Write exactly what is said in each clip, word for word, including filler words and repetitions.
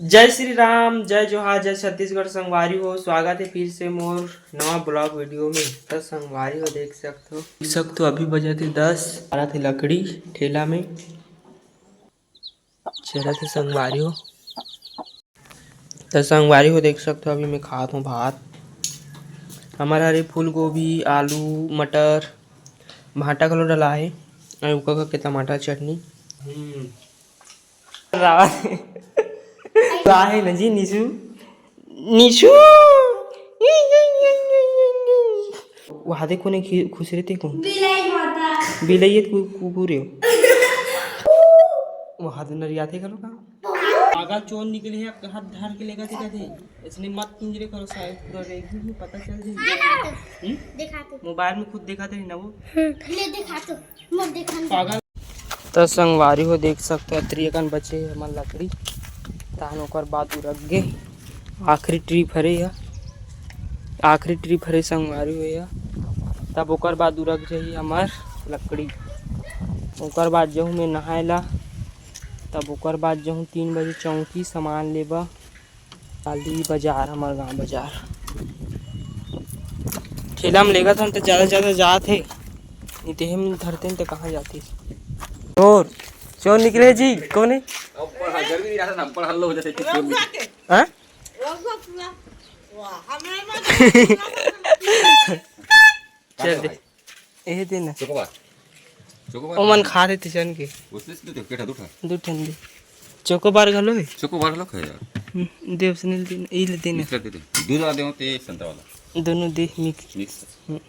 जय श्री राम, जय जोहार, जय छत्तीसगढ़। संगवारी हो, स्वागत हे फिर से मोर नवा vlog video में। त संगवारी हो, देख सकथो, देख सकथो, अभी बजत हे दस, चलत हे लकड़ी ठेला में, चलत हे संगवारी हो। त संगवारी हो, देख सकथो, अभी मैं खात हूँ भात। हमर हरे फूलगोभी, आलू, मटर, भांटा घलो डला हे, अउ ओकर के टमाटर चटनी। हम्म। रावत हे। का हे न जी, निशु? निशु? वहाँ देखो, नहीं खि-, खुश रहते कौन? बिलाई माता। बिलाई है, कु-, कुकुर है। वहाँ तो नरियाते करो का? पागल चोर निकले हे, हाथ धार के लेगा थे, कहते, "इसने मत पिंजरे करो, शायद पूरा रेंगही, पता चल जाए।" देखा तो, हम्म? देखा तो। मोबाइल में खुद देखा थे ना वो। ले देखा तो, मत देखा ना। पागल। त संगवारी हो, देख सकथो, अतरी अकन बचे हे हमर लकड़ी, तहन ओकर बाद उरक गे। आखिरी trip हरे या, आखिरी trip हरे संगवारी हो या, तब ओकर बाद उरक जाही हमर लकड़ी। ओकर बाद जहूँ मैं नहाए ला, तब ओकर बाद जहूँ तीन बजे चौकी सामान लेबा। काली बाजार, हमर गांव बाजार। ठेला में लेगत हन त ज्यादा ज्यादा जात हे, नहीं ते हम धरते हैं त कहाँ जाती। और चोर निकले जी, कौन है? अब पढ़ा, गर्मी नहीं रहता ना, पढ़ा लो हो जाते हैं, चोर निकले। हाँ? चल दे। एहे दे ना। चोकोबार। चोकोबार। ओमन खा देते चन के। उसने से दे, केटा दू ठा। दू ठन दे। चोकोबार घलो हे। चोकोबार घलो खाए यार। हम्म, दे उसने दे, ई ले दे ना। इसका दे दे। दूध वाला दे ते संतरा वाला। दोनों दे mix। Mix। हम्म।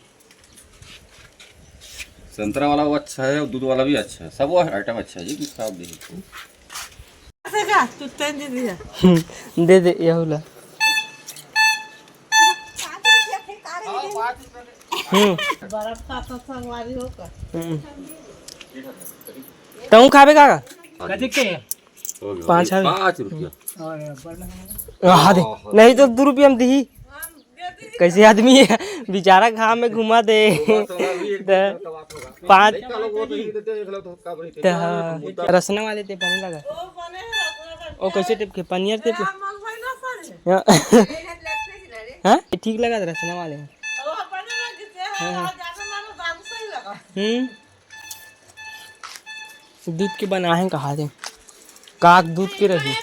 संतरा वाला वो अच्छा है और दूध वाला भी अच्छा है। सब वो item अच्छा है, ये भी साफ दे। ऐसे जा, तू तेन दे दिया। हम्म, दे दे, यहू ला। हम्म। बर्फ का तो संगवारी हो का? हम्म। तहूँ खाबे का? कथी के? हो गया। पाँच आवे। पाँच रुपया। हाँ दे। नहीं तो दू रुपया में दिही। कैसे आदमी है? बेचारा घाम में घुमा दे। तो पाँच। तो हाँ, रसना वाले ते पानी लगा। ओ, कैसे टिप के? पनियर टिप के? हाँ। हाँ? ये ठीक लगा था रसना वाले। हाँ, हाँ। हम्म। दूध के बना है कहा थे। काक दूध के रही।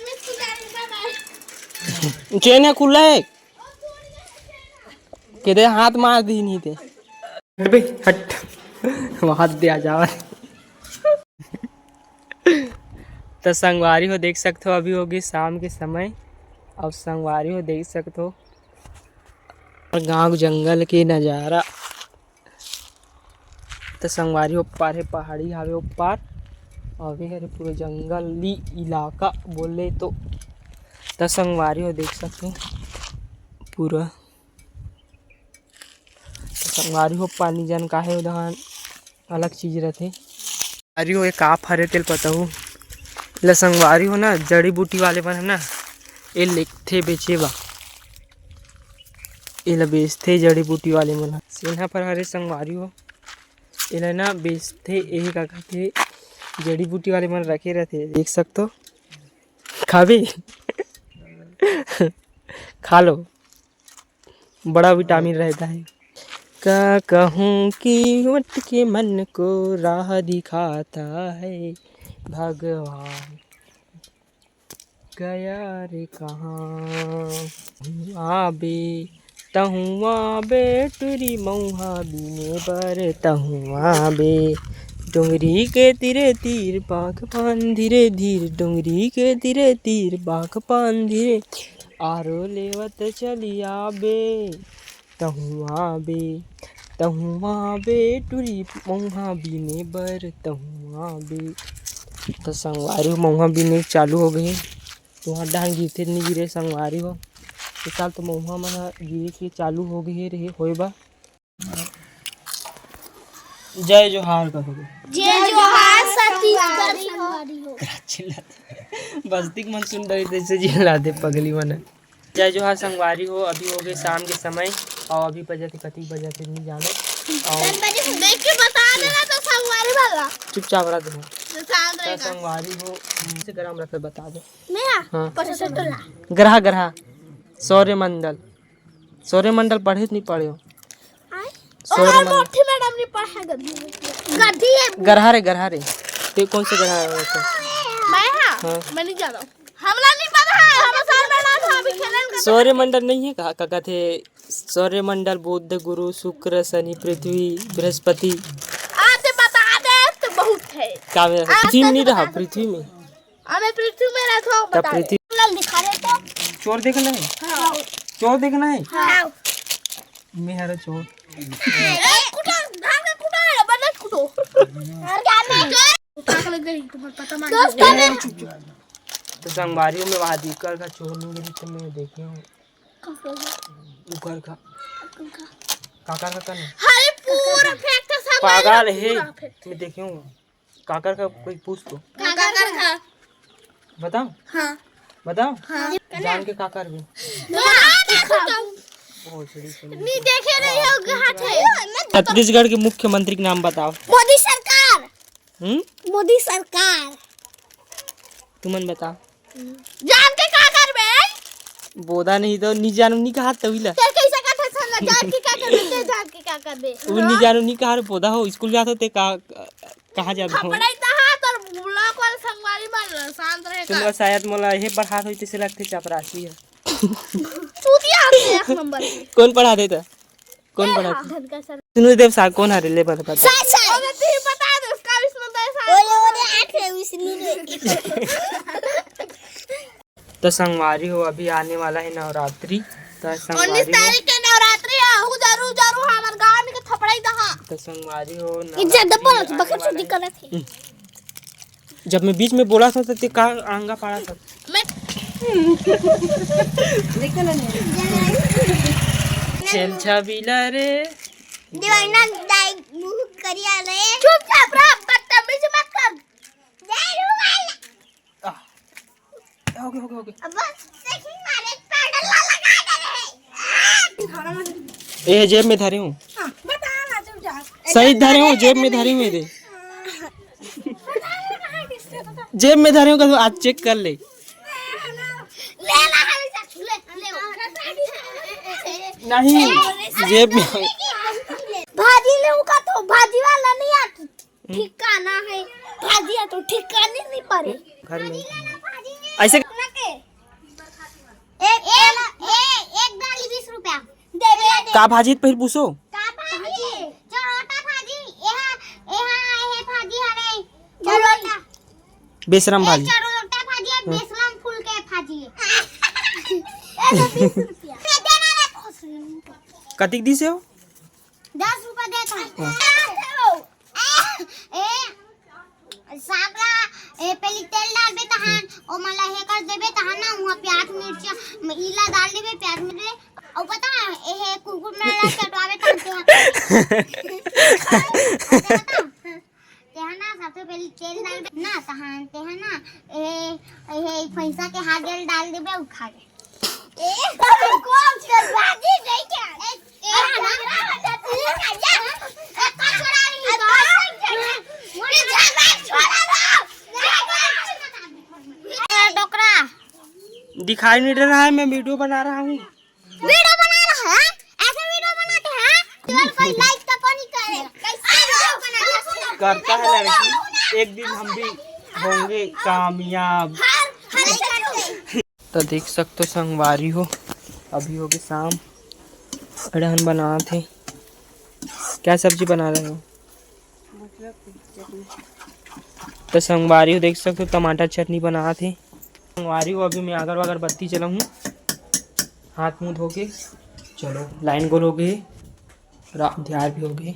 चेन है खुला है। केदे हाथ मार दी नहीं ते। हट बे, हट। वहाँ दे आ जावा। त संगवारी हो देख सकथो, अभी हो गए शाम के समय। अब संगवारी हो देख सकथो, गांव जंगल के नजारा। त संगवारी हो, पार हे पहाड़ी हावे ओ पार, अउ ये हरे पूरा जंगली इलाका बोले तो। त संगवारी हो देख सकथो पूरा, त संगवारी हो पानी जान काहे उधर अलग चीज रहथे। अरे वो एक आप हरे तेल पता हो ल संगवारी हो ना, जड़ी बूटी वाले मन है ना, ये लेगथे बेचे बा, ये ला बेचथे जड़ी बूटी वाले मन ह। सेना पर हरे संगवारी हो, एला ना बेचथे, यही का कथे, जड़ी बूटी वाले मन रखे रहथे, देख सकथो। खाबे? खा लो, बड़ा विटामिन रहता है। का कहूँ कि मट के मन को राह दिखाता है भगवान। गया रे कहाँ आबे, तहुँ आबे टुरी मौहा बीने बर तहुँ आबे। डोंगरी के तीरे तीर बाग पान धीरे धीर, डोंगरी के तीरे तीर बाग पान धीरे, आरो लेवत चली आबे। तहुँ आबे, तहुँ आबे टुरी मौहा बीने बर तहुँ आबे। त संगवारी हो, मौहा बीने चालू हो गए हे। तुहर डाहन गिरथे नहीं गिरे संगवारी हो। ए साल तो मौहा मन ह गिरे के चालू हो गए रहे, होए बा। जय जोहार कहो। जय जोहार छत्तीसगढ़ संगवारी हो। चिल्लाते। बस्ती के मन सुन डरी तैसे चिल्लाते पगली मन। जय जोहार संगवारी हो, अभी हो गए शाम के समय अउ अभी बजत हे, कति बजत हे नहीं जानो। अउ देख के बता देना तो संगवारी वाला। चुपचाप रह दे। शांत त रहेगा। संगवारी हो, से ग्राम रखे बता दे। मेरा हाँ। पचहत्तर टोला। ग्रहा, ग्रहा, सौर्यमंडल। सौर्यमंडल पढ़े नहीं पढ़े हो? आय? सौर्यमंडल। मोटी मैडम नहीं पढ़ा गद्दी। गद्दी है। ग्रहा रे, ग्रहा रे। ते कौन से ग्रह है वैसे? मैं हाँ? हाँ। मैं नहीं जाना। हमला नहीं पता है, हम सर मैडम अभी खेलन का। सौर्यमंडल नहीं है का, का कहते? सौर्यमंडल बुध, गुरु, शुक्र, शनि, पृथ्वी, बृहस्पति। आते बता दे तो बहुत है। का में? आज पृथ्वी में तो नहीं रहा, बता दे। पृथ्वी में। अबे पृथ्वी में रखो, तब बता दे। पृथ्वी लाल दिखा दे तो। चोर देखना है? हाँ। चोर देखना है? हाँ। मैं हरा चोर। ए, कुटा, धान का कुटा है, बना कुटो। और क्या में? उठा के लग गई, तुम्हारे पता मान दोस्त लो। का में? तो संगवारी में वहाँ दिक्कत का चोर नहीं गई तो मैं देखे हूँ। उकर का। काकर का कने? हरे पूरा फेंक तो सब पागल है। पूरा फेंक। मैं देखे हूँ। काकर का कोई पूछ तो। काकर का। बताओ। हाँ। बताओ। हाँ। जान के का करबे? नहीं देखे नहीं होगा हाथ है। छत्तीसगढ़ के मुख्यमंत्री के नाम बताओ। मोदी सरकार। हम्म? मोदी सरकार। तुमन बताओ। जान के का करबे? बोदा नहीं तो नी जानू नी कहा तविला। ते कैसे का था संग जान के का करबे? ते जान के का करबे? वो नी जानू नी कहा रे बोदा हो, स्कूल जात हो ते का, कहाँ जात हो? थपड़ाई तहा तोर ब्लॉक वाला संगवारी मन शांत रहे तुमका का। शायद मोला ये पढ़ात होई तैसे लगते चपरासी है। चूतिया आदमी एक नंबर के। कौन पढ़ा देता? कौन ए, पढ़ा हाँ, देता? धन का सर। विष्णु देव साय कौन हरे ले बता, बता। साय, साय। ओके, तू ही बता दे उसका विष्णु देव साय। ओले, ओले, आठ है विष्णु देव। तो संगवारी हो, अभी आने वाला है नवरात्रि। तो संगवारी उन्नीस हो। तारीख के नवरात्रि है, हु जरू, जरू हमर गांव में के थपड़ाई दहा। तो संगवारी हो, इज्जत नवरात्रि बोल, आने बकर वाला चुदी है। करत है। हम्म। जब मैं बीच में बोला था तो ते का आंगा पाड़ा था। मैं छेल छबीला रे। दीवाना दाई मुंह करिया रे। चुपचाप रह, बदतमीजी मत कर। जय हनुमान। आह। हो गया, हो गया, हो गया। अब बस देखिए, मारे पाउडर ला लगा दे रहे। ए, जेब में धरे हूँ। हाँ, बता ना, चुपचाप। सही धरे हूँ, जेब में धरे हुए थे। जेब में धरे हो, आज चेक कर ले। ले ला, ले, ले। नहीं, जेब में। भाजी लेहूं का तो भाजी वाला नहीं आती। हम्म। ठिकाना है, भाजी है तो ठिकाने नहीं पड़े। घर में। ऐसे एक, एक, ए, एक डाली बीस रुपया। दे दे, दे। का भाजी त पहिल पूछो? का भाजी? चरोटा भाजी। एहा, एहा, एहे भाजी हरे। चरोटा। बेशरम ए, भाजी। चरोटा भाजी है, हम्म। बेशरम फूल के भाजी है। ए, तो बीस रुपया। दे दे, दे दे। कतिक दिस हो? दस रुपया देता हूँ। हाँ। ए, साग ला, ए, पहले तेल डालबे तहान, ओमा ला हे कर देबे तहान ना, उहाँ प्याज, मिर्चा, म-, इला डाल देबे, प्याज, मिर्चा, अउ पता है, ए, हे कुकुर में ला चटवावे तहान ते। तेहा ना, सबसे पहले तेल डालबे ना, तहान तेहा ना, ए, ए, हे भैंसा के हाथ जेल डाल देबे, उ खा ले। ए, कौन कर भाजी नहीं क्या? ए, ए, ए, डोकरा। दिखाई नहीं दे रहा है, मैं वीडियो बना रहा हूँ। वीडियो बना रहा है? ऐसे वीडियो बनाते हैं? चल कोई लाइक तो कोनी करे। कैसे वीडियो बनाते हैं? करता है लड़की, एक दिन हम भी होंगे कामयाब। हर, हर करते। तो देख सकते हो संगवारी हो, अभी होगे शाम, अड़हन बनात हे। क्या सब्जी बना रहे हो? तो संगवारी हो देख सकते हो टमाटर चटनी बनात हे। संगवारी हो अभी मैं अगर अगरबत्ती जलाऊँ, हाथ मुँह धो के। चलो लाइन गोल हो गई, रा-, ध्यान भी हो गई।